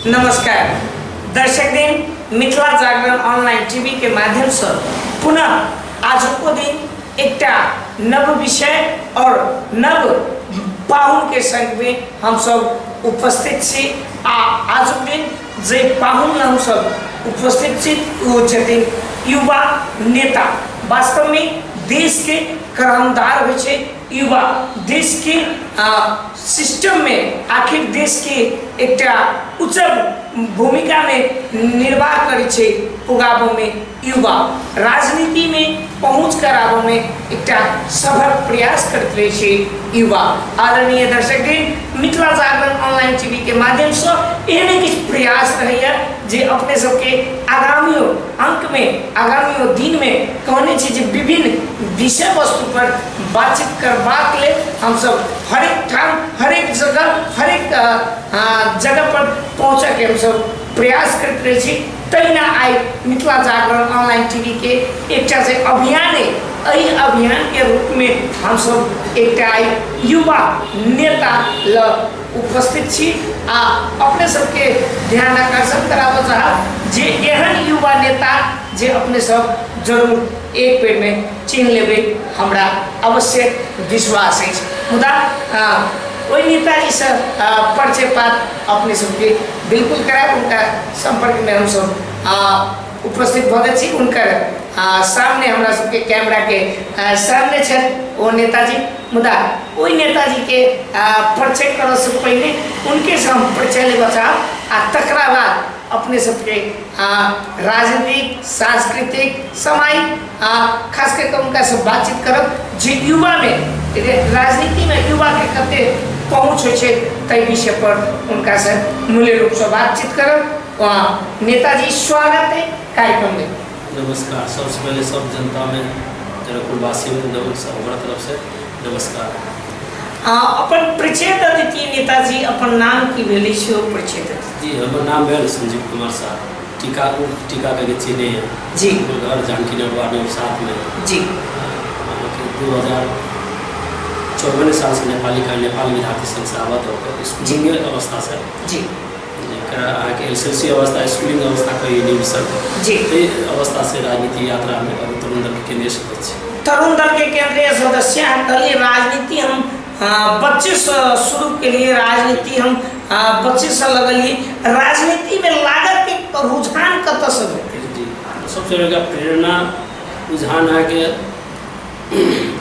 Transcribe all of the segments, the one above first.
नमस्कार दर्शक दिन मिथिला जागरण ऑनलाइन टीवी के माध्यम से पुनः आजुको दिन एकटा नव विषय और नव पाहुन के संग में हम सब उपस्थित छी आ आजुक दिन जे पाहुन हम सब उपस्थित छी ओ छथिन युवा नेता। वास्तव में देश के कर्मधार होइ छै युवा। देश के सिस्टम में आखिर देश के एकटा उच्च भूमिका में निर्वाह करै छै पुगाबो में युवा, राजनीति में पहुँच कराबो में एकटा सफल प्रयास करैत रहै छै युवा। आदरणीय दर्शकगण, मिथिला जागरण ऑनलाइन टीवी के माध्यम से एहने किछु प्रयास रहैया जे अपने सबके आगामियो अंक में, आगामियो दिन में कहने छी जे विभिन्न विषय वस्तु पर बातचीत करबाक लेल हमसब हरेक ठाम, हरेक जगह, हरेक जगह पर पहुँचके हमसब प्रयास करैत रहै छी। तहिना आइ मिथिला जागरण ऑनलाइन टीवी के एकटा जे अभियान है, एहि अभियान के रूप में हमसब एकटा आइ युवा नेता ल उपस्थित छी आ अपने सबके ध्यान आकर्षण कराबऽ चाहब जे एहन युवा नेता जे अपने सब जरूर एक बेर में चिन्ह लेबै, हमरा अवश्य विश्वास अछि। मुदा ओहि नेताजीसँ परिचय पात अपने सबके बिल्कुल करायब। उनका संपर्क में हमसब उपस्थित भऽ गेल छी। उनकर सामने हमरा सबके कैमरा के सामने छथि ओ नेताजी। मुदा ओहि नेताजी के परिचय करऽ से पहिने उनके से हम परिचय लेबऽ चाहब आ तकरा बाद अपने सबके राजनीतिक, सांस्कृतिक, सामाजिक खास करके उनका से बातचीत करब जे युवा में राजनीति में युवा के कते पहुँच होइ छै, ताहि विषय पर उनका से मूल्य रूप से बातचीत करब। वहाँ नेताजी, स्वागत है कार्यक्रम में। नमस्कार। सबसे पहले सब जनता में, जनकपुरवासी में हमारा तरफ से नमस्कार। अपन परिचय दऽ दैतियै नेताजी, अपन नाम की भेलै सेहो परिचय दऽ दैतियै। जी, हमर नाम भेल संजीव कुमार शाह, टीका टीका करके चिन्हे हैं। हमर घर जानकी नगर वार्ड नंबर 7 में। अहाँके 2054 साल से नेपाली का नेपाल विद्यार्थी संघ से आबद्ध होकर स्कूलिंग अवस्था से जकरा अहाँके एस एल सी अवस्था, स्कूलिंग अवस्था कहिए निम्न संघ एहि अवस्था से राजनीति यात्रा में अभी तरुण दल के केंद्रीय सदस्य। तरुण दल के केंद्रीय सदस्य हैं। कहलिए राजनीति हम बच्चे से शुरू के लिए, राजनीति हम बच्चे से लगलिए, राजनीति में लागत के रुझान कतऽ से भेटल? जी, सबसे बड़का प्रेरणा रुझान अहाँके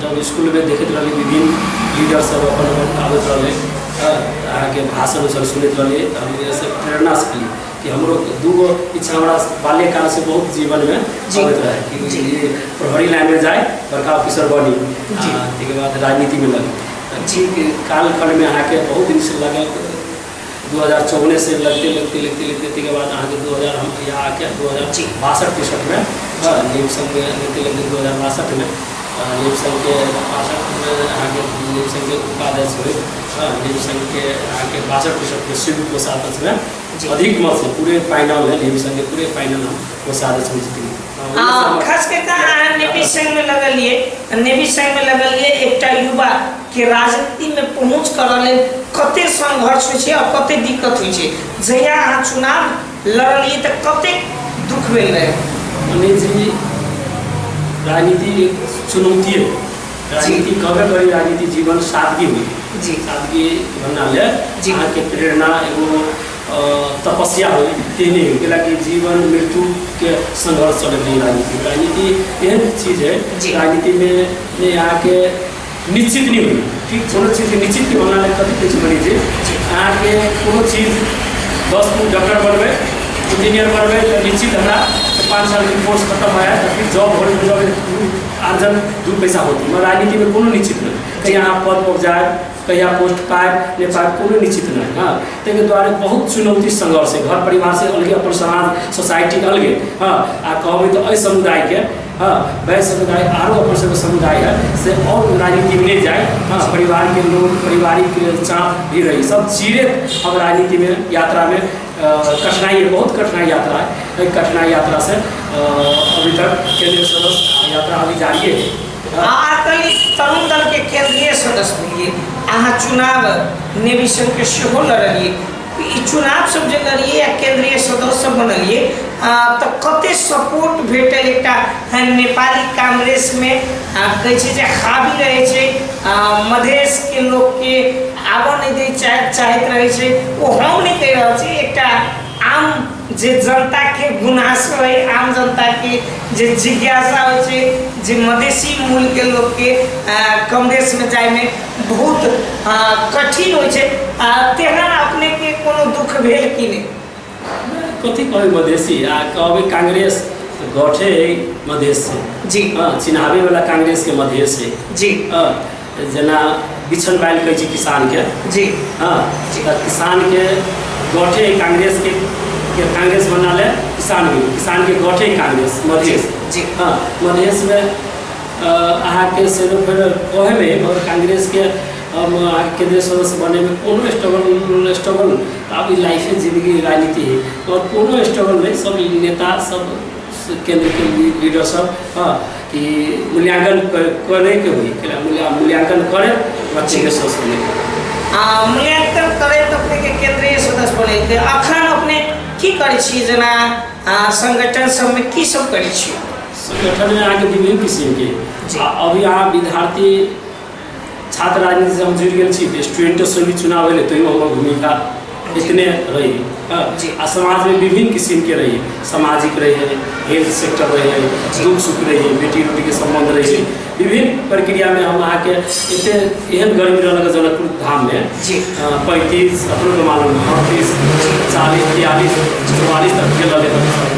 जब स्कूलमे देखैत रहली विभिन्न लीडर सब अपन अपन आबैत रहलै, अहाँके भाषण उषण सुनैत रहलियै, तऽ हम एहिसँ प्रेरणा सिखली कि हमरो दूगो इच्छा हमरा बाल्यकालसँ बहुत जीवनमे अबैत रहै कि प्रहरी लाइनमे जाइ, बड़का ऑफिसर बनी, ताहिके बाद राजनीतिमे लगी। ठीक कालखण्डमे अहाँके बहुत दिनसँ लगल, 2054 से लगते लगते लगते लगते ताहिके बाद अहाँके 2000 हम यहाँ आके 2062-63में नेब संघमे लगते लगते 2062में नेब संघके 62में अहाँके नेब संघके उपाध्यक्ष होइत नेब संघके अहाँके 62-63के सिर्फ कोषाध्यक्षमे अधिक मत से पूरे फाइनल है, नेब संघके पूरे फाइनल हम कोषाध्यक्षमे जीतली। खास कऽ अहाँ नेवी संघमे लगलियै, नेवी संघमे लगलियै, एकटा युवा के राजनीति में पहुँच करऽ लेल कते संघर्ष होइ छै और कते दिक्कत होइ छै? जहिया अहाँ चुनाव लड़लियै तऽ कतेक दुख भेल रहै? मनीष जी, राजनीति एक चुनौती है। राजनीति कहबे करी, राजनीति जीवन सादगी हुई। सादगी भन्नाले अहाँके प्रेरणा एगो तपस्या हुई ते नहीं हुई, कैलाकि जीवन मृत्यु के संघर्ष चलैत रही राजनीति। राजनीति एहन चीज है, राजनीति में ने अहाँके निश्चित नहीं हुई। ठीक कोनो चीज निश्चित के भन्नाले कथी कहै छी मनीष जी, अहाँके कोनो चीज 10 दिन डॉक्टर बनबै, इंजीनियर बनबै तऽ निश्चित हमरा 5 सालके कोर्स खतम भए जायत, फिर जॉब हो जॉब आर्जन 2 पैसा होती। मगर राजनीतिमे कोनो निश्चित नहीं, कहीं अहाँ पद पर जाए, कहिया पोस्ट पाएब नहि पाएब, कोनो निश्चित नहीं। हाँ, ताहिके दुआरे बहुत चुनौती संघर्ष है, घर परिवार से अलगे, अपन समाज सोसाइटी अलगे। हाँ, आ कहबै तऽ एहि समुदायके, हाँ, वैश्य समुदाय आरो अपन सबके समुदाय है से और राजनीति में नहीं जाए। हाँ, परिवार के लोग पारिवारिक चाप भी रही, सब चीरे हम राजनीति में यात्रा में कठिनाई है, बहुत कठिनाई यात्रा है। एहि कठिनाई यात्रा से अभी तक केंद्रीय सदस्य यात्रा अभी जारी है। अहाँ तरुण दल के केंद्रीय सदस्य भेलियै, अहाँ चुनाव नेवी संघ के सेहो लड़लियै, ई चुनाव सब जे लड़िए या केंद्रीय सदस्य सब बनलिए तऽ कते सपोर्ट भेटल एकटा नेपाली कांग्रेसमे कहै छै जे हावी रहै छै मधेशके लोकके आबऽ नहि दै चाहैत रहै छै ओ हम नहि कहि रहल छी एकटा आम जे जनताके गुनासो है आम जनताके जे जिज्ञासा होइ छै जे मधेसी मूलके लोकके कांग्रेसमे जाइमे बहुत कठिन होइ छै तेहन अपनेके कोनो दुःख भेल कि नहि? कथी कहबै मधेसी आ कहबै कांग्रेस तऽ गठे है मधेस से। जी। हँ, चिन्हाबै वाला कांग्रेस के मधेस है। जी। हँ, जेना बिछन बाइल कहै छै किसान के। जी। हँ, तऽ किसान के गठे है कांग्रेस के, के कांग्रेस बना ले किसान के, किसान के गठे है कांग्रेस मधेस। जी। हँ, मधेस में अहाँके से फेर कहैमे मगर कांग्रेस के हम अहाँके केंद्रीय सदस्य बनैमे कोनो स्ट्रगल स्ट्रगल आब ई लाइफे जिंदगी राजनीति है और कोनो स्ट्रगल नहि, सब नेता सब केंद्रके लीडर सब हँ कि मूल्यांकन करैके होइ, मूल्यांकन करे ओकरा केंद्रीय सदस्य बनेके। मूल्यांकन करैत अपनेके केंद्रीय सदस्य बनेके अखन अपने की करै छी, जेना संगठन सबमे की सब करै छी? संगठनमे अहाँके विभिन्न किसिमके अभी अहाँ विद्यार्थी छात्र राजनीति से हम जुड़ि गेल छी तऽ स्टूडेंटो से भी चुनाव भेलै तऽ ओहिमे हमर भूमिका इतने रही। आ समाजमे विभिन्न किसिमके रही, सामाजिक रही, हेल्थ सेक्टर रही, दुख सुख रही, बेटी रोटीके सम्बन्ध रही, विभिन्न प्रक्रियामे हम अहाँके एते एहन गर्मी रहलक जनकपुर धाममे 35 अपनो मालूम 38 40 43 44 तक गेल रहलै।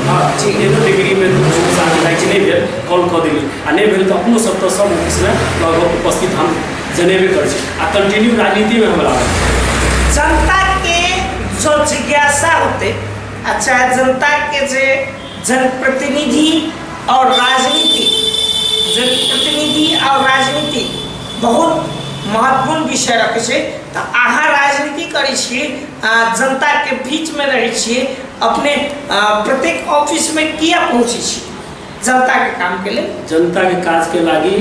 हँ, एहनो डिग्रीमे दुख सुख साथ जाइ छै, नहि भेल कॉल कऽ देली आ नहि भेल तऽ अपनो सब तऽ सब ऑफिसमे लगभग उपस्थित हम जनेबे करै छी आ कंटिन्यू राजनीतिमे हम लागल छी। जनता के जो जिज्ञासा होते आ चाहे जनता के जे जनप्रतिनिधि और राजनीति, जनप्रतिनिधि और राजनीति बहुत महत्वपूर्ण विषय रखै छै, तऽ अहाँ राजनीति करै छी, जनताके बीचमे रहै छी, अपने प्रत्येक ऑफिसमे किया पहुँचै छी जनताके कामके लेल? जनताके काजके लागि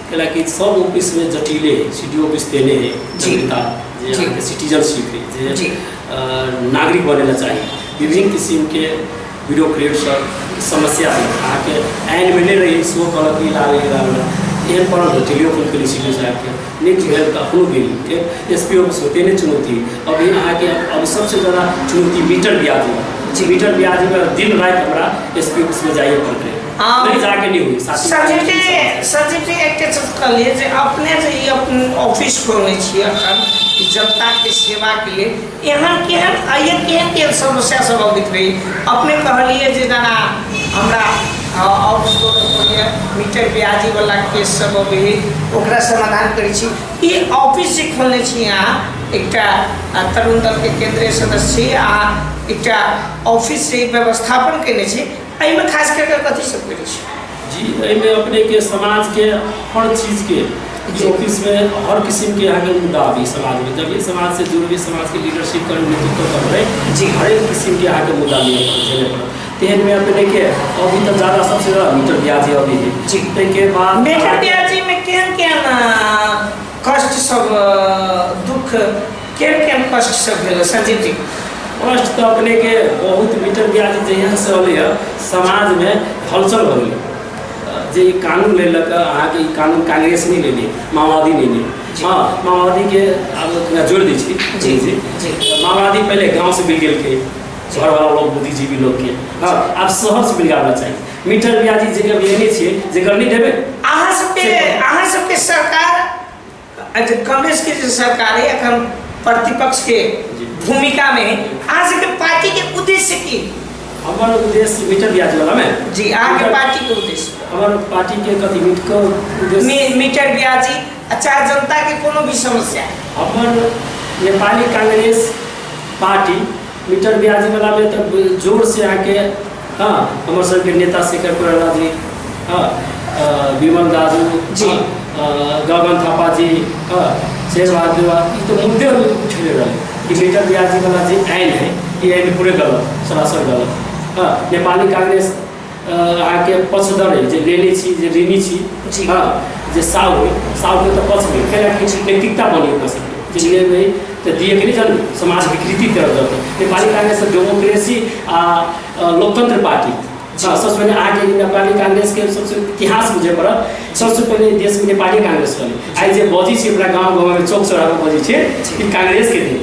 कैलाकि सब ऑफिसमे जटिले है, सी डी ओ ऑफिस देने है जनता जे अहाँके सिटीजनशिप है जे नागरिक बने ला चाही, विभिन्न किसिमके ब्यूरोक्रेट सब समस्या है अहाँके आइनमे नहि रही सेहो कहलक ई लागल ई लागल एहन पड़ल तऽ टेलियो फोन केली सी डी ओ साहबके नहि भेल तऽ अपनो गेली एस पी ऑफिस होते नहि चुनौती। अभी अहाँके अब सबसे ज़्यादा चुनौती मीटर ब्याज, मीटर ब्याज में दिन राति हमरा एस पी ऑफिसमे जाइए पड़तै, नहि जाके नहि हुई। संजीव जी एकटा चीज कहलियै जे अपने जे ई अपन ऑफिस खोलने छियै अखन जनताके सेवाके लिए, एहन केहन एहन केहन केहन समस्या सब अबैत रही? अपने कहलियै जे जेना हमरा ऑफिस खोललियै मीटर ब्याजी वाला केस सब अबै है ओकरा समाधान करै छी। ई ऑफिस जे खोलने छी अहाँ एकटा तरुण दलके केंद्रीय सदस्य छी आ एकटा ऑफिस जे व्यवस्थापन केने छी, एहिमे खास कऽ कऽ कथी सब करै छी? जी, एहिमे अपनेके समाजके हर चीजके ऑफिसमे हर किसिमके अहाँके मुद्दा आबी समाजमे, जब ये समाज से जुड़बी समाजके लीडरशिप कर नेतृत्व करबै जी हरेक किसिमके अहाँके मुद्दा लिअ पड़त, झेलय पड़त। तेहनमे अपनेके अभी तऽ ज़्यादा सबसे ज़्यादा मीटर ब्याजी अभी है जी। ताहिके बाद मीटर ब्याजीमे केहन केहन कष्ट सब दुख केहन केहन कष्ट सब भेल संजीव जी? कष्ट तऽ अपनेके बहुत मीटर ब्याजी जहियासँ अलै हँ समाजमे हलचल भऽ गेलै। जे ई कानून लेलक अहाँके ई कानून कांग्रेस नहि लेले, माओवादी नहि लेले। हँ, माओवादीके आब जोड़ि दै छी। जी जी माओवादी पहिले गाँवसँ मिल गेलकै घरवाला लोग बुद्धिजीवी लोगके, हँ आब शहरसँ मिलगाना चाही। मीटर ब्याजी जेकर लेने छियै जेकर नहि देबै अहाँ सबके सरकार कांग्रेस के जे सरकार है अखन प्रतिपक्ष के भूमिका में, अहाँ सबके पार्टी के उद्देश्य की? हमर उद्देश्य मीटर ब्याज वाला में जी अहाँ के पार्टी के उद्देश्य? हमर पार्टी के कथी मीटर उद्देश्य मीटर ब्याजी अच्छा जनता के कोनो भी समस्या। हमर नेपाली कांग्रेस पार्टी मीटर ब्याजी वाला में तो जोर से आके हाँ हमर सबके नेता शेखर कोइराला जी, हाँ विमल दाजू जी, गगन थापा जी, हाँ शेर बहादुर ई तो मुद्दे उठेले रहे कि मीटर ब्याजी वाला जे आइन है ई आइन पूरे गलत, सरासर गलत। हाँ नेपाली कांग्रेस अहाँके पक्षधर है जे लेने छी जे ऋणी छी, हाँ जे साहु है साहुके तऽ पक्ष भेल कैलाकि नैतिकता बनी अपना सबके जे लेबै तऽ दिएके नहि जन समाज विकृति तरफ जतै। नेपाली कांग्रेस डेमोक्रेसी आ लोकतंत्र पार्टी। हाँ, सबसे पहिले अहाँके नेपाली कांग्रेसके सबसे इतिहास बुझे पड़त। सबसे पहिले देशमे नेपाली कांग्रेस रहलै। आइ जे बजै छी अपना गाँव गाँवमे चौक चौराहापर बजै छियै, ई कांग्रेसके देन।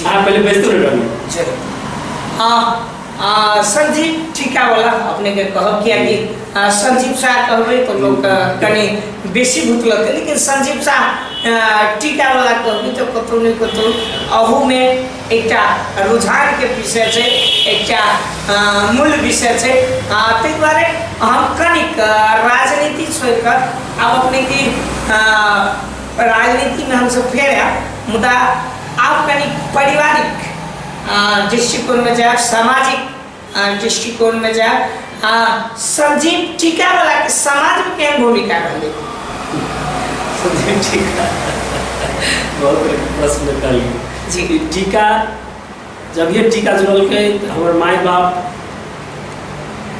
अहाँ पहिले बजितो नहि रहलियै। जरूर। संजीव टीकावला अपनेके कहब, कियाकि संजीव शाह कहबै तऽ लोक कनि बेसी भुतलतै, लेकिन संजीव शाह टीकावला कहबै तऽ कतहु ने कतहु अहूमे एकटा रुझानके विषय छै, एकटा मूल विषय छै। ताहि दुआरे हम कनिक राजनीति छोड़िकऽ आब अपनेके राजनीतिमे हमसब फेर आयब, मुदा आब कनि पारिवारिक दृष्टिकोणमे जायब, सामाजिक दृष्टिकोणमे जायब। संजीव टीकावलाके समाजमे केहन भूमिका रहलै? संजीव टीका बहुत प्रश्न कहलियै जी। टीका जब ये टीका जुड़लकै तऽ हमर माय बाप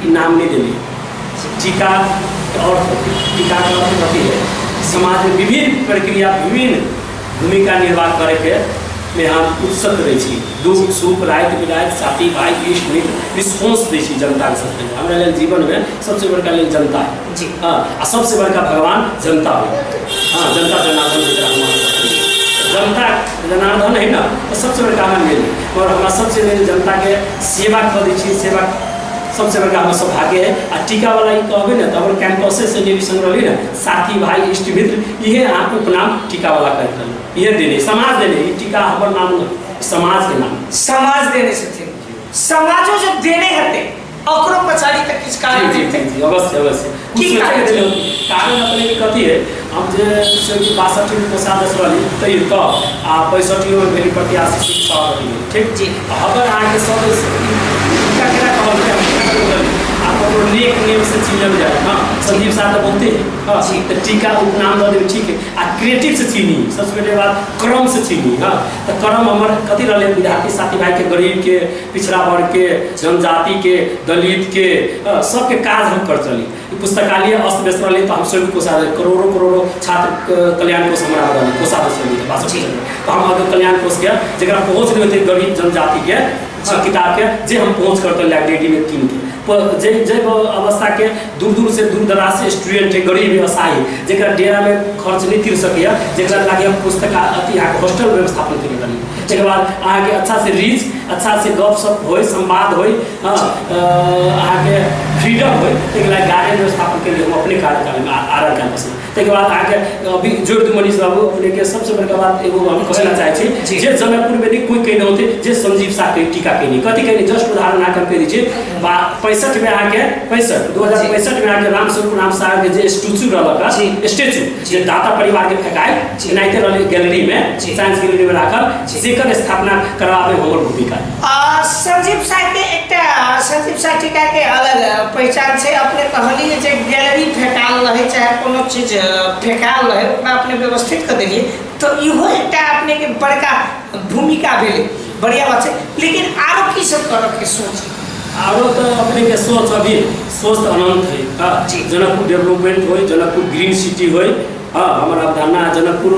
ई नाम नहि देली। टीका के अर्थ, टीका के अर्थ कथी है? समाजमे विभिन्न प्रक्रिया, विभिन्न भूमिका निर्वाह करैके मे हम उत्सुक रहै छी। दुख सुख, राति बिराति, साथी भाइ, इष्ट मित्र, रिस्पॉन्स दै छी जनताके। सबसे हमरा लेल जीवनमे सबसे बड़का लेल जनता है जी। हाँ, आ सबसे बड़का भगवान जनता है। हाँ, जनता जनार्दन, जकरा हम अहाँ सब कहै छी। जनता जनार्दन है ने, तऽ सबसे बड़का हमरा लेल और हमरा सबसे लेल जनताके सेवा कऽ दै छी। सेवा सबसे बड़का हमर सौभाग्य है। आ टीकावला ई कहबै ने तऽ हमर कैंपसे से जे भी संग रहली ने साथी भाई, इष्ट मित्र, इहे अहाँके उपनाम टीकावला कहैत रहलै। इहे देने समाज देने, ई टीका हमर नाम नहि, समाजके नाम। समाज देने छथिन। समाजो जब देने हेतै, ओकरो पछाड़ी तऽ किछु कारण जी। हेतै। जी जी, अवश्य अवश्य। की कुछ कारण? सोचैके देले। कारण अपने के कथी है? हम जे से 62 में कोषाध्यक्ष रहली तैयो तऽ आ 65 में भेली प्रत्याशी शिक्षा रहली, ठीक? जी। हमर अहाँके सब टीका केना कहल जाय, हम केना कहल, आ ककरो नेक नेम से चिन्हल जाय। हाँ, संजीव साह तऽ बहुते है। हाँ जी। तऽ टीका उपनाम दऽ देबै, ठीक है। आ क्रिएटिव से चिन्ही, सबसे पहिले बात क्रम से चिन्ही। हाँ, तऽ क्रम हमर कथी रहलै? विद्यार्थी साथी भाइके, गरीबके, पिछड़ा वर्गके, जनजातिके, दलितके, सबके काज हम कर चली। पुस्तकालय अस्त व्यस्त रहलै तऽ हम स्वयं कोषाध्यक्ष, करोड़ों करोड़ों छात्र कल्याण कोष हमरा रहलै, कोषाध्यक्ष रहलै 62। तऽ हम अगर कल्याण कोषके जकरा पहुँच नहि होतै गरीब जनजातिके किताबके, जे हम पहुँच करतै लाइब्रेरीमे कीनके, जे जे अवस्थाके दूर दूर से, दूर दराज से स्टूडेंट है, गरीब है, असहाय, जकरा डेरामे खर्च नहि तिर सकैए, जकरा लागे हम पुस्तक अथी अहाँके हॉस्टल व्यवस्थापन केने रहली। तकर बाद अहाँके अच्छा से रीच, अच्छा से गपशप होइ, संवाद होइ, हँ, अहाँके फ्रीडम होइ, ताहिके लागि गार्डन व्यवस्थापन के लिए हम अपने कार्यकालमे आर आर कैंपसमे। ताहिके बाद अहाँके अभी जोड़ि दू मनीष बाबू, अपनेके सबसे बड़का बात एगो हम कहै लए चाहै छी जे जनकपुरमे नहि कोइ कयने होतै जे संजीव साह के टीका कयने, कथी कयने। जस्ट उदाहरण अहाँके हम कहि दै छी। 65मे अहाँके 65, 2065मे अहाँके रामस्वरूप राम साहब के जे स्टैचू रहलक, स्टैचू जे दाता परिवार के फेकायल एनाहिते रहलै गैलरीमे, साइंस गैलरीमे राखल, जेकर स्थापना करबाबे हमर भूमिका। संजीव साह के एकटा संजीव साह टीका के अलग पहिचान छै। अपने कहलिए जे गैलरी फेकायल रहै, चाहे कोनो चीज फेकायल रहै, ओकरा अपने व्यवस्थित कऽ देलिए, तऽ इहो एकटा अपने के बड़का भूमिका भेलै। बढ़िया बात छै, लेकिन आरो की सब करऽ के सोच? आरो तऽ अपने के सोच, अभी सोच तऽ अनंत है। हाँ, जनकपुर डेवलपमेंट होइ, जनकपुर ग्रीन सिटी होइ। हाँ, हमर अवधारणा जनकपुर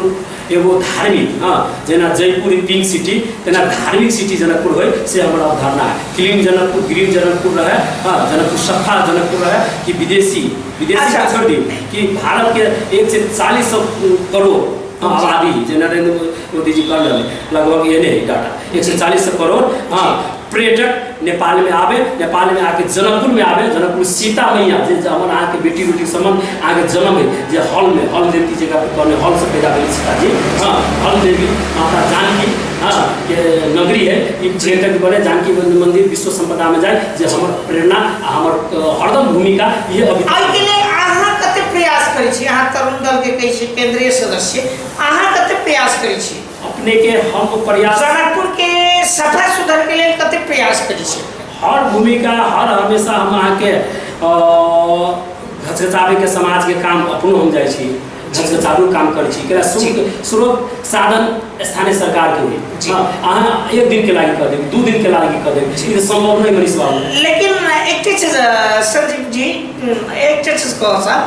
एगो धार्मिक, हाँ, जेना जयपुर पिंक सिटी, तेना धार्मिक सिटी जनकपुर होइ, से हमर अवधारणा है। क्लीन जनकपुर, ग्रीन जनकपुर रहे। हाँ, जनकपुर सफा जनकपुर रहे कि विदेशी विदेशी के छोड़ दी कि भारत के 140 करोड़ आबादी जे नरेंद्र मोदी जी कर रहे, लगभग ये नहीं डाटा, 140 करोड़, हाँ, पर्यटक नेपाल में आवे, नेपाल में आके जनकपुर में आवे, जनकपुर सीता मैया जे हमर अहाँके बेटी रोटी संबंध अहाँके जन्म है, जे हॉल में हॉल देवी जगह पर कहने हॉल से पैदा भेल सीता जी, हाँ, हॉल देवी माता जानकी, हाँ, के नगरी है। ई पर्यटक बने, जानकी मंदिर विश्व संपदा में जाए, जे हमर प्रेरणा आ हमर हरदम भूमिका ये अभी। एहिके लेल अहाँ कते प्रयास करै छी? अहाँ तरुण दल के कहै छी केंद्रीय सदस्य, अहाँ कते प्रयास करै छी? अपने के हम प्रयास जनकपुर के सफा सुधर के लेल कते प्रयास करै छी? हर भूमिका, हर हमेशा हम अहाँके घचघचाबैके समाजके काम अपनो हम जाइ छी, घचघचाबू काम करै छी। किया स्रोत साधन स्थानीय सरकारके होइ। हाँ, अहाँ एक दिनके लागि कऽ देब, 2 दिनके लागि कऽ देब, ई तऽ सम्भव नहि मनीष बाबू। लेकिन एकटा चीज संजीव जी, एकटा चीज कहब साहब,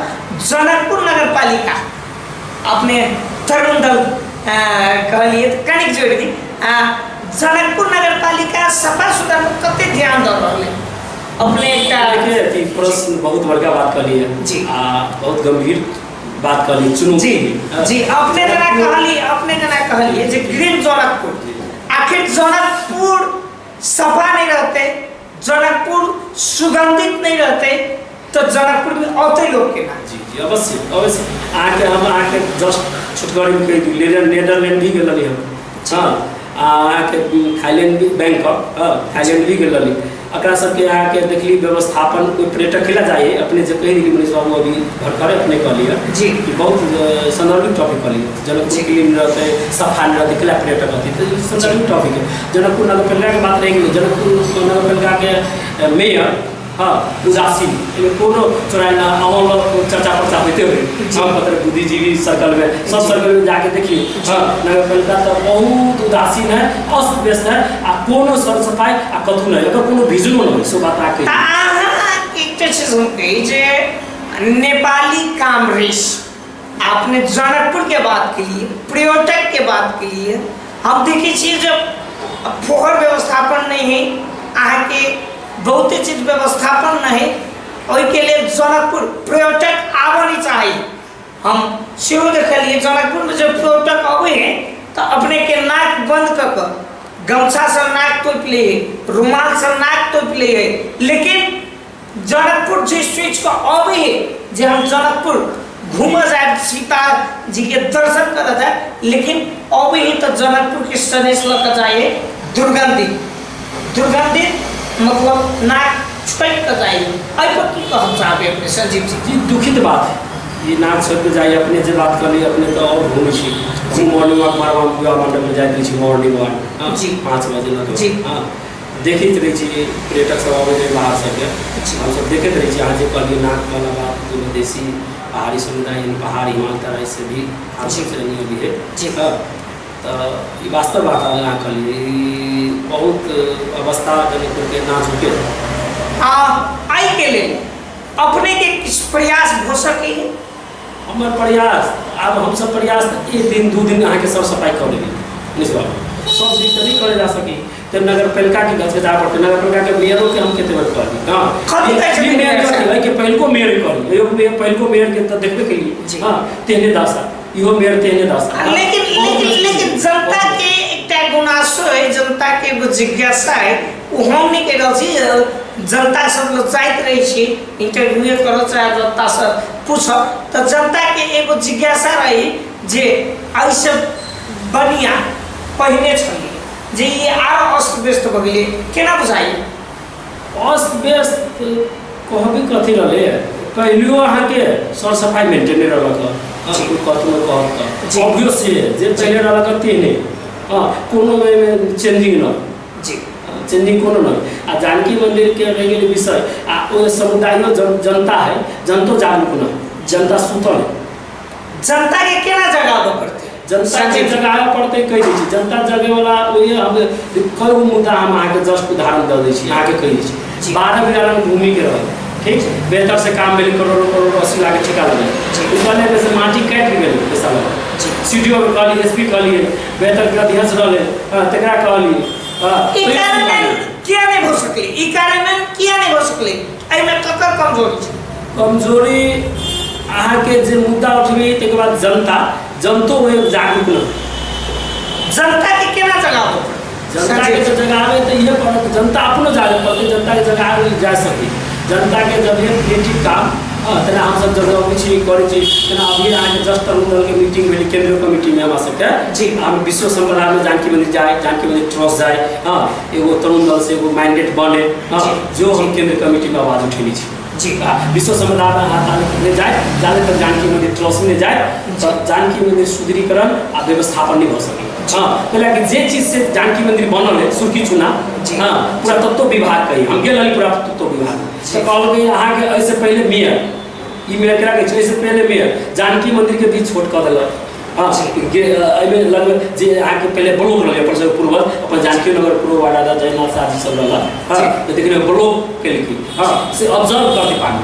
जनकपुर नगरपालिका अपने तरुण दल कहलियै तऽ कनिक जोड़ि दी। जनकपुर नगरपालिका सफा सुथरा कते ध्यान दऽ रहल है अपने एकटा? देखिए, अथी प्रश्न बहुत बड़का बात कहलियै। जी। आ बहुत गंभीर बात कहलियै, चुनौती जी भी। जी, अपने जेना कहलियै, अपने जेना कहलियै जे ग्रीन जनकपुर, आखिर जनकपुर सफा नहीं रहते, जनकपुर सुगंधित नहीं रहते तो जनकपुर में औते लोग केना? जी जी, अवश्य अवश्य। अहाँके हम अहाँके जस्ट छोटगरीमे कहि दी, नेदरलैंड भी गेल रहली हम। हँ, आ अहाँके थाईलैंड भी, बैंकॉक, हँ, थाईलैंड भी गेल रहली। एकरा सबके अहाँके देखली व्यवस्थापन, कोई पर्यटक केला जाइ। अपने जे कहि देली मनीष बाबू, अभी भरखरे अपने कहलियै कि बहुत संदर्भिक टॉपिक कहलियै। जनकपुर क्लीन रहतै, सफा नहि रहतै, केला पर्यटक रहतै? तऽ ई संदर्भिक टॉपिक है। जनकपुर नगरपालिकाके बात रहि गेलै। जनकपुर नगरपालिकाके मेयर, हँ, उदासीन। एहिमे कोनो चोराइ ना अहाँ चर्चा पर्चा होइते होइ। हम पत्र बुद्धिजीवी सर्कलमे, सब सर्कलमे जाके देखिए। हँ, नगरपालिका तऽ बहुत उदासीन है, अस्त व्यस्त है आ कोनो सर सफाइ आ कतहु नहि, एकर कोनो विजनो नहि, सो बात अहाँके। तऽ अहाँ एकटा चीज हम कही जे नेपाली कांग्रेस, आपने जनकपुर के बात के लिए, पर्यटक के बात के लिए, हम देखै छियै जब फोहर व्यवस्थापन नहीं है, अहाँके बहुते चीज व्यवस्थापन नहीं, ओहिके लेल जनकपुर पर्यटक आबऽ नहीं चाही। हम सेहो देखलियै, जनकपुरमे जब पर्यटक अबै है तऽ अपनेके नाक बंद कऽ कऽ गमछासँ नाक तोपि लै है, रुमालसँ नाक तोपि लै है, लेकिन जनकपुर जे सोचि कऽ अबै है जे हम जनकपुर घूमऽ जायब, सीता जी के दर्शन करऽ जायब, लेकिन अबै है तऽ जनकपुर के सनेश लऽ कऽ जाइ है दुर्गंधित, दुर्गंधित, मतलब नाक छोड़ि कऽ जाइ है। एहि पर की कहब चाहबै अपने संजीव जी? जी, दुखित बात है ई, नाक छोड़ि कऽ जाइ। अपने जे बात कहली, अपने तऽ आओर घूमै छी। हम मॉर्निंग वॉक मारवा विवाह मंडपमे जाइत रहै छी, मॉर्निंग वॉक, हँ, 5 बजे लग। हँ, देखैत रहै छी पर्यटक सब अबै छै बाहर सबके, हमसब देखैत रहै छी। अहाँ जे कहलियै नाकवला बात, जे मधेसी पहाड़ी समुदाय यानी पहाड़ हिमाल तराई से भी आर्थिक श्रेणी भी है। हँ, तऽ ई वास्तव बात अहाँ कहलियै, ई बहुत अवस्था जनकपुरके नाजुके है। आ एहिके लेल अपनेके किछु प्रयास भऽ सकैए? हमर प्रयास, आब हमसब प्रयास तऽ एक दिन दू दिन अहाँके सर सफाइ कऽ लेबै मनीष बाबू, सब दिन तऽ नहि करल जा सकी। तऽ नगरपालिकाके घचघचा पड़तै, नगरपालिकाके मेयरोके हम कतेक बेर कहली। हँ, कथी कहै छथिन ई मेयर मेयर कथी साहब? एहिके पहिलको मेयर कहली, एगो मेयर, पहिलको मेयरके तऽ देखबे केलियै। हँ, तेहने दशा, इहो मेयर तेहने दशा। लेकिन बहुत लेकिन मुश्किल लेकिन छै। जनता के एकटा गुनासो है, जनता के एगो जिज्ञासा है, ओ हम नहि कहि रहल छी, जनता सब लोग चाहैत रहै छी इंटरव्यू करऽ चाहे जनता से पूछब तऽ जनता के एगो जिज्ञासा रही जे एहिसँ बढ़िआँ पहिने छलियै, जे ई आर अस्त व्यस्त भऽ गेलै, केना बुझाइए? अस्त व्यस्त कहबे कथी रहलै, पहिलियो अहाँके सर सफाइ मेंटेन नहि रहलक हँ, कोइ कतनो कहत तऽ ऑब्वियस है जे पहिले रहलक तेहने। हँ, कोनो ओहिमे चेंजिंग नहि। चेंजिंग कोनो नहि। आ जानकी मंदिरके रहि गेलै विषय, आ ओहि समुदायो जनता है, जनतो जागरूक नहि, जनता सुतल है। जनता के केना जगाबऽ पड़तै? जनता के जगाबऽ पड़तै, कहि दै छी, जनता जगेवला ओहि हम कई गो मुद्दा हम अहाँके जस्ट उदाहरण दऽ दै छी, अहाँके कहि दै छी। 12 बीघा रंग भूमिके रहल, ठीक बेहतर से काम भेलै, करोड़ों करोड़ 80 लाख के ठेका लगल, कहले से माटी काटि गेलै, पैसा लगल। सी डी ओ के कहलियै, एस पी कहलियै, बेहतर के अध्यक्ष रहलै, हँ, तकरा कहलियै। हँ, ई तैयो कार्यान्वयन किया नहि भऽ सकलै? ई कार्यान्वयन किया नहि भऽ सकलै? एहिमे ककर कमजोरी छै? कमजोरी अहाँके जे मुद्दा उठबै ताहिके बाद जनता, जनतो ओहि जागरूक नहि। जनता के केना जगाबऽ पड़तै? जनता के तऽ जगाबै तऽ इहे पड़त, जनता अपनो जागे पड़तै, जनता के जगाबै जा सकै। जनता के जब ये क्रिएटिव काम, हँ, तेना हमसब जगबै छी, करै छी। तेना अभी अहाँके जस्ट तरुण दलके मीटिंग भेलै केंद्रीय कमिटीमे हमरा सबके। हम विश्व सम्प्रदायमे जानकी मंदिर जाए, जानकी मंदिर ट्रस्ट जाए, हँ, एगो तरुण दल से एगो मैंडेट बने, हँ, जो हम केंद्रीय कमिटीमे आवाज उठेने छी। विश्व समुदायमे अहाँ ताले तक नहि जाए, जाले तक जानकी मंदिर ट्रस्ट नहि जाए, तऽ जानकी मंदिर सुदृढ़ीकरण आ व्यवस्थापन नहि भऽ सकै। हँ, कैला कि जे चीज से जानकी मंदिर बनल है, सुर्खी चूना, हँ, पुरातत्व विभाग कही हम गेल रही पुरातत्व विभाग तऽ कहलकै अहाँके एहिसँ पहिले मेयर, ई मेयर केकरा कहै छै, एहिसँ पहिले मेयर जानकी मंदिरके भी छोट कऽ देलक। हँ, एहिमे लगभग जे अहाँके पहिले ब्लॉक रहलै अपन सबके पूर्वज, अपन जानकी नगर पूर्व वार्ड दादा जयनाथ शाह जी सब रहल। हँ, तऽ देखियौ ब्लॉक केलखिन। हँ, से ऑब्जर्व करतै पानी,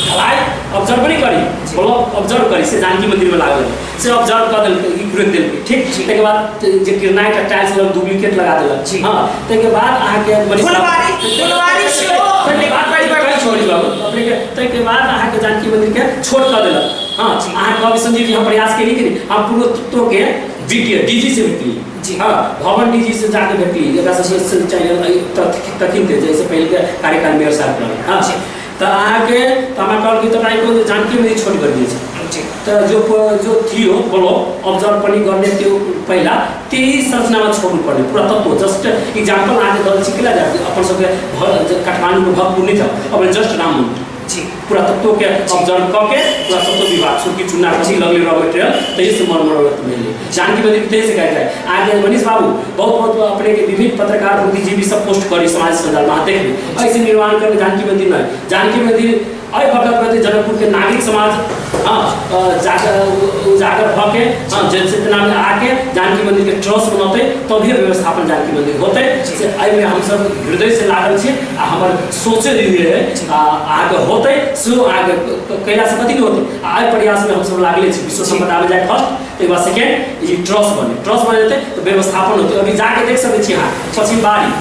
ढलाई ऑब्जर्व नहि करी, ब्लॉक ऑब्जर्व करी, से जानकी मंदिरमे लागल है, से ऑब्जर्व कऽ देलकै, ई रोकि देलकै। ठीक, ताहिके बाद जे किरनाइट आ टाइल्स लग डुप्लीकेट लगा देलक। हँ, ताहिके बाद अहाँके फुलवारी, फुलवारी सेहो छोड़ी बाबू अपनेके। ताहिके बाद अहाँके जानकी मंदिरके छोट कऽ देलक। हँ, अहाँ कहबै संजीव जी, हम प्रयास केली कि हम पूर्वतत्वके बीके डीजी से भेटली। हँ, भवन डीजी से जाके भेटली, एकरा सबसे चाहिए तखन थे जैसे पहले कार्यकाल मेयर साहब रहल। हँ, तऽ अहाँके तऽ हमरा कहल कि तोरा एको जानकी मंदिर छोट कर दिए। तऽ जो जो थियो ब्लॉक ऑब्जर्व पनि गर्ने त्यो पहिला त्यही संरचनामा छोड्नु पर्ने पुरातत्व। जस्ट इक्जाम्पल अहाँके दल छी केला जाए अपन सबके काठमाडौँको भक्तपुर नहि छ, अपन जस्ट राम मन्दिर पुरातत्वके ऑब्जर्व कऽ के पुरातत्व विभाग सुर्की चुन्ना कथी लगले रॉ मटेरियल तही से मरम्मत भेलै जानकी मंदिर, तही से कयल जाय। अहाँके मनीष बाबू बहुत बहुत अपने के विभिन्न पत्रकार बुद्धिजीवी सब पोस्ट करी समाज सञ्जालमा, अहाँ देखबै। ऐसे निर्माण करने जानकी मंदिर नहि, जानकी मंदिर एहि वक्त में जनकपुर के नागरिक समाज, हाँ, उजागर भऽ के, हाँ, जनचेतना में आके जानकी मंदिर के ट्रस्ट बनौतै तभी व्यवस्थापन जानकी मंदिर होतै। से एहिमे हमसब हृदय से लागल छी आ हमर सोचे रहिए आ अहाँके होतै सेहो अहाँके कैलासँ कथी नहि होतै। आ एहि प्रयासमे हमसब लागले छी, विश्व सम्पदा में जाए फर्स्ट, ताहिके बाद सेकेंड ई ट्रस्ट बने, ट्रस्ट बन जेतै तऽ व्यवस्थापन होतै। अभी जाके देख सकै छी अहाँ पश्चिम बाड़ी,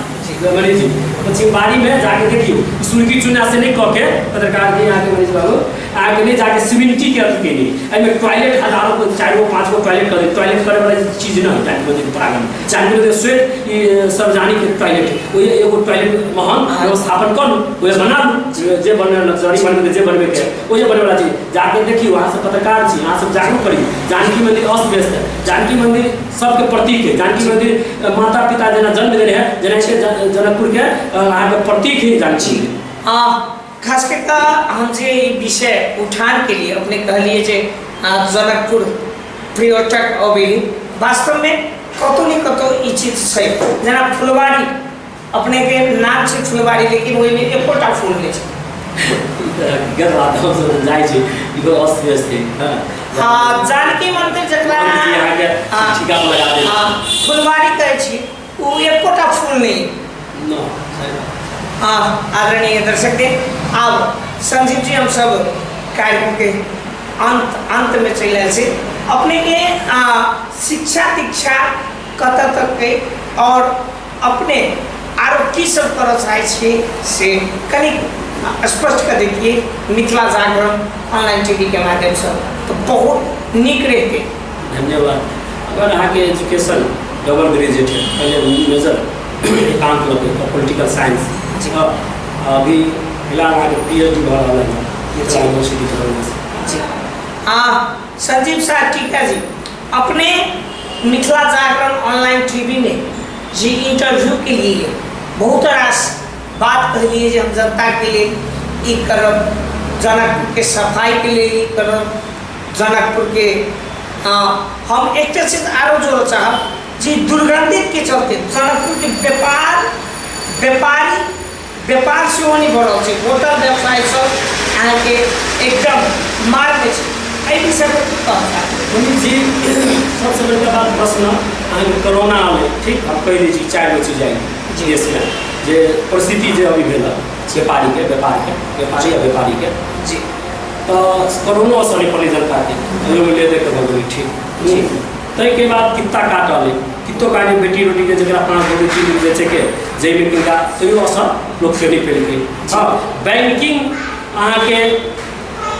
मनीष जी, पश्चिम बाड़ी में जाके देखियौ, सुर्खी चुना से नहीं कऽ के पत्रकार जी, अहाँके मनीष बाबू अहाँके नहि जाके सिमेंटी के अथी केली। एहिमे टॉयलेट हजारों को, चारि गो पाँच गो टॉयलेट कर, टॉयलेट करे वाला चीज न जानकी मंदिर प्रांगण, जानकी मंदिर स्वेत ई सार्वजनिक टॉयलेट, ओहि एगो टॉयलेट महान व्यवस्थापन करू, ओहि बना लू जे बने लग्जरी बनबे जे बनबे के ओहि बने वाला चीज। जाके देखियौ, अहाँ सब पत्रकार छी, अहाँ सब जागरूक करी। जानकी मंदिर अस्त व्यस्त है, जानकी मंदिर सबके प्रतीक है, जानकी मंदिर माता पिता जेना जन्म देने है, जेना जनकपुर के अहाँके प्रतीक है जानकी मंदिर। खास कर कऽ हम जे ई विषय उठान के लिए अपने कहलिए जे जनकपुर पर्यटक अबै, वास्तवमे कतहु ने कतहु ई चीज छै, जेना फुलवारी अपनेके नाम छै फुलवारी, लेकिन ओहिमे एकोटा फूल नहि छै। हकीकत बात, हमसब जाइ छी इहो अस्त व्यस्त है। हाँ, हाँ, जानकी मंदिर जकरा अहाँके ठीका पर लगा देल। हाँ, फुलवारी कहै छी, ओ एकोटा फूल नहि। न। हाँ, आदरणीय दर्शक दे, आब संजीव जी हम सब कार्यक्रम के अंत अंत में चलि आयल छी। अपने के शिक्षा दीक्षा कतऽ तक के और अपने आरो की सब करऽ चाहै छी से कनि स्पष्ट कर दैतियै मिथिला जागरण ऑनलाइन टीवी के माध्यमसँ तऽ बहुत नीक रहितै। धन्यवाद। अगर अहाँके एजुकेशन डबल ग्रेजुएट है, पहले मेजर एकांत लगे पॉलिटिकल साइंस, अभी फिलहाल अहाँके पीएचडी भऽ रहल है मिथिला यूनिवर्सिटी दरभंगा से। जी, संजीव शाह टीका जी, अपने मिथिला जागरण ऑनलाइन टीवी में जी इंटरव्यू के लिए बहुत रास बात कहलिए जे हम जनता के लिए ई करब, जनकपुर के सफाई के लिए ई करब, जनकपुर के हम एक चीज आरो जोड़ चाहब जे दुर्गंधित के चलते जनकपुर के व्यापार व्यापारी व्यापार सेहो नहि भऽ रहल छै, होटल व्यवसाय सब अहाँके एकदम मारमे छै, एहि विषयपर की कहब चाहब? पुनीत जी, सबसे बड़का बात प्रश्न अहाँके कोरोना आलै, ठीक, हम कहि दै छी चारि गो चीज आइ देशमे जे परिस्थिति जे अभी भेल व्यापारीके व्यापारके व्यापारी आ व्यापारीके तऽ कोरोनो असर नहि पड़लै जनताके, ओहिमे ले दे के भऽ गेलै। ठीक जी, ताहिके बाद कित्ता काटल, कित्तो काटि बेटी रोटीके जकरा 5 गो 3 गो बेचैके जाहिमे किनका तैयो असर लोकके नहि पेलकै। हँ, बैंकिंग अहाँके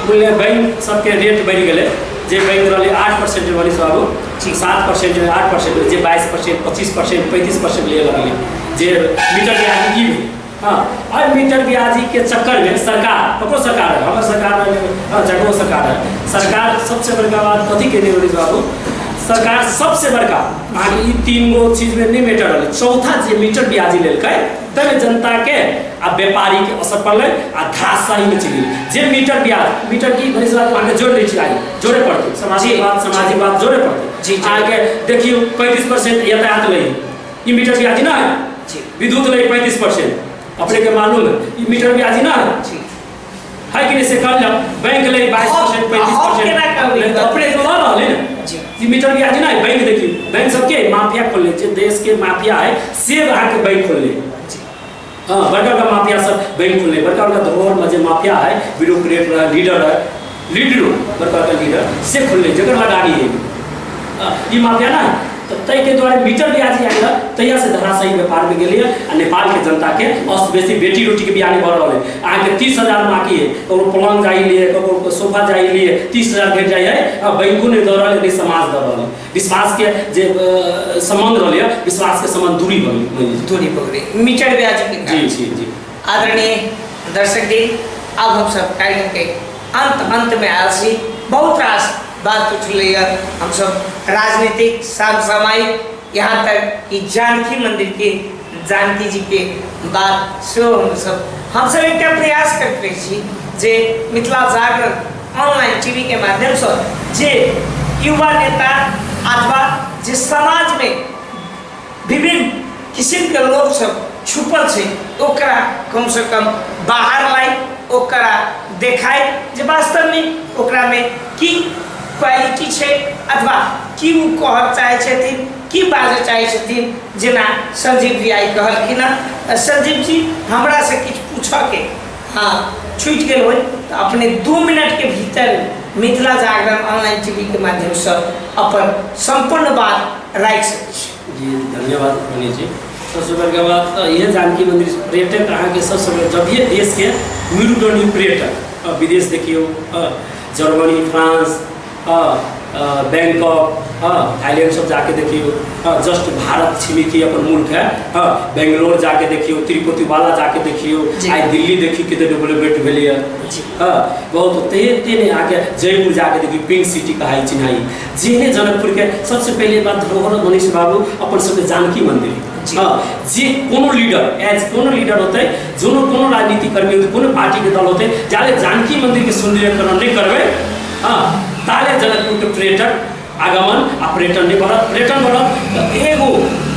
मूल्य बैंक सबके रेट बढ़ि गेलै, जे बैंक रहलै 8% वाली सब 7%, 8%, जे 22%, 25%, 35% लिए लगलै, जे मीटर ब्याजी की भेल। हँ, एहि मीटर ब्याजीके चक्करमे सरकार, ककरो सरकार है, हमर सरकार है, हँ, जकरो सरकार है, सरकार सबसे बड़का बात कथी केने मनीष बाबू, सरकार सबसे बड़का अहाँके ई 3 गो चीजमे नहि मैटर रहलै, चौथा जे मीटर ब्याजी लेलकै ताहिमे जनताके आ व्यापारीके असर पड़लै आ धाराशाहीमे चलि गेलै। जे मीटर ब्याज, मीटर की मनीष बाबू अहाँके जोड़ि दै छी, आइ जोड़े पड़तै, सामाजिक बात, सामाजिक बात जोड़े पड़तै। अहाँके देखियौ 35% यातायात लै, ई मीटर ब्याजी ना है, विद्युत लै 35%, अपने के मालूम है, ई मीटर ब्याजी ना है। है कि नहीं से कहल जाओ। बैंक ले 22% 35% अपने लऽ रहल है ना जी। मीटर ब्याज ना बैंक देखियो, बैंक सबके माफिया खोल ले, जे देश के माफिया है से अहाँके बैंक खोल ले। हाँ, बड़का बड़का माफिया सब बैंक खोल ले, बड़का बड़का धरोहर में जे माफिया है, ब्यूरोक्रेट है, लीडर है, लीडरो बड़का बड़का लीडर से खोल ले, जकर लगानी है ई माफिया ना। तो ताहिके दुआरे मीटर ब्याज आयल तहिया से धराशायी व्यापार में गेलिए आ नेपाल के जनता के अस्त बेसी बेटी रोटी के बियाह भऽ रहल है। अहाँके 30,000 बाकी है, ककरो पलंग जाइ लिए, ककरो सोफा जाइ लिए, 30,000 भेट जाइ है, आ बैंको नहि दऽ रहल है, नहि समाज दऽ रहल है। विश्वास के जे संबंध रहल है, विश्वास के संबंध दूरी भऽ गेल, दूरी पकड़े मीटर ब्याज के। जी जी जी। आदरणीय दर्शक जी, अब हम सब कार्यक्रम के अंत अंत में आयल छी। बहुत रास बात उठलै हम सब राजनीतिक, समसामयिक, यहाँ तक कि जानकी मंदिर के जानकी जी के बात सेहो हमसब एकटा प्रयास करैत रहै छी जे मिथिला जागरण ऑनलाइन टीवी के माध्यमसँ जे युवा नेता अथवा जे समाजमे विभिन्न किसिमके लोक सब छुपल छै ओकरा कमसँ कम बाहर लाइ, ओकरा देखाइ जे वास्तवमे ओकरामे की क्वालिटी छै अथवा की ओ कहऽ चाहै छथिन, की बाजऽ चाहै छथिन। जेना संजीव जी आइ कहलखिन हँ, संजीव जी हमरासँ किछु पूछऽके हाँ छूटि गेल होइ तऽ अपने 2 मिनटके भीतर मिथिला जागरण ऑनलाइन टीवी के माध्यमसँ अपन सम्पूर्ण बात राखि सकै छी। जी धन्यवाद मनीष जी। सबसे बड़का बात तऽ इएह जानकी मंदिर पर्यटक अहाँके सबसे बड़ा, जब ये देश के मेरुदंडी पर्यटक, विदेश देखियौ, जर्मनी, फ्रांस, बैंकॉक, थाईलैंड सब जाके देखियौ, जस्ट भारत छिमेकी अपन मुल्क है, बेंगलोर जाके देखियौ, तिरुपति वाला जाके देखियौ, आइ दिल्ली देखियौ कते डेवलपमेंट भेलैए। बहुत ते नहि अहाँके जयपुर जाके देखियौ, पिंक सिटी कहाइ चिन्हाइ। जेहने जनकपुर के सबसे पहिले बात धरोहर मनीष बाबू अपन सबके जानकी मंदिर। हाँ, जे कोनो लीडर एज कोनो लीडर होतै, जो कोनो राजनीतिक कर्मी होतै, कोनो पार्टी के दल होतै, जाले जानकी मंदिर के सौंदर्यकरण नहि करबै, हाँ, ताले जनकपुर के पर्यटक आगमन आ पर्यटन नहि बढ़त। पर्यटन बढ़त तऽ एगो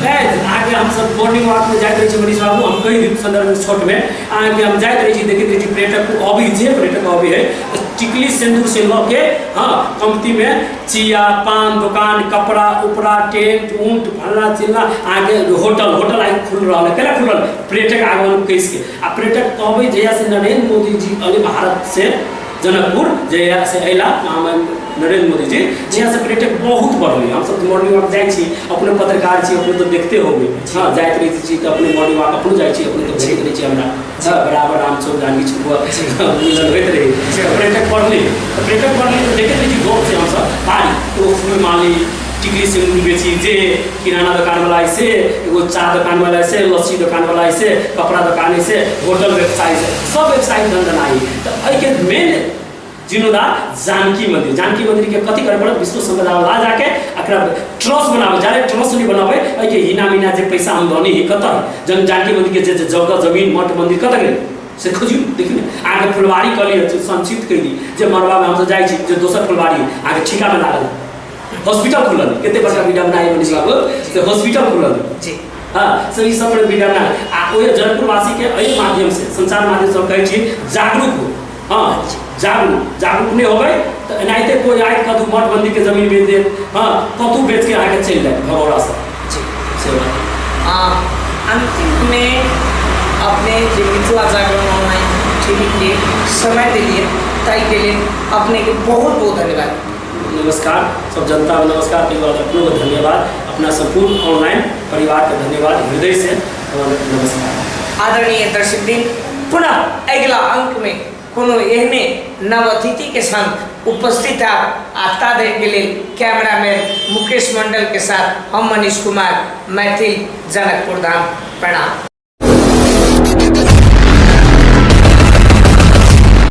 अहाँके हमसब मॉर्निंग वॉकमे जाइत रहै छी मनीष बाबू, हम कहि दी सन्दर्भ छोटमे अहाँके हम जाइत रहै छी, देखैत रहै छी पर्यटक अबै, जे पर्यटक अबै है टिकली सिन्दूर से लऽ के, हाँ, कमतीमे चिया पान दोकान, कपड़ा उपड़ा, टेंट ऊँट फल्ला चिल्ला, अहाँके होटल, होटल आइ खुल रहल है। केना खुलल? पर्यटक आगमन कैसके। आ पर्यटक कहबै जहिया से नरेंद्र मोदी जी अले भारत से जनकपुर जहिया से अयला नरेंद्र मोदी जी, जहिया से पर्यटक बहुत बढ़लै। हमसब मॉर्निंग वॉक जाइ छी, अपने पत्रकार छी, अपने तऽ देखते होबै। हाँ, जाइत रहै छी तऽ अपने मॉर्निंग वॉक अपनो जाइ छी, अपने तऽ भेटैत रहै छी हमरा, बराबर रामचौक जानकी चौक मिलन होइत रहै। पर्यटक बढ़लै, तऽ पर्यटक बढ़लै तऽ देखैत रहै छी गप से हमसब भारी एगो फूल माली, टिकली सिन्दूर बेची, जे किराना दोकानवला है से, एगो चाह दोकानवला है से, लस्सी दोकानवला है से, कपड़ा दोकान है से, होटल व्यवसाय से, सब व्यवसाय धंधनाइ। तऽ एहिके मेन जिम्मेदार जानकी मंदिर। जानकी मंदिर के कथी करे पड़त? विश्व संपदा ला जाके एकरा ट्रस्ट बनावे, जारे ट्रस्ट नहीं बनावे एहिके हिना मिना जे पैसा आमदनी है कतऽ जन जानकी मंदिर के जे जगह जमीन मठ मंदिर कतऽ गेलै से खोजियौ, देखियौ ने। अहाँके फुलवारी कहलियै संक्षिप्त कहि दी जे मरबामे हमसब जाइ छी, जे दोसर फुलवारी अहाँके ठीकामे लागल, हॉस्पिटल खुलल, कते बड़का विडम्बना है मनीष बाबू से हॉस्पिटल खुलल जी। हाँ, से ई सब बड़ विडम्बना है। आ ओहि जनकपुरवासी के एहि माध्यम से, संचार माध्यम से कहै छी जागरूक हो। हाँ, जागरूक, जागरूक नहि होबै तऽ एनाहिते कोइ आबि कतहु मठ मंदिर के जमीन बेच देत, हाँ, कतहु बेच के अहाँके चलि जायत भगौड़ा सब जी। से बात। अंतिम में अपने जे मिथिला जागरण ऑनलाइन टीवी के समय दिलिए ताहिके लेल अपने के बहुत बहुत धन्यवाद। नमस्कार सब जनता को नमस्कार, ताहिके बाद अपनों को धन्यवाद, अपना संपूर्ण ऑनलाइन परिवार के धन्यवाद हृदय से और नमस्कार। आदरणीय दर्शक दिन, पुनः अगिला अंक में कोनो एहने नव अतिथि के संग उपस्थित आब आ ता धरि के लेल कैमरामैन मुकेश मंडल के साथ हम मनीष कुमार मैथिल, जनकपुर धाम, प्रणाम।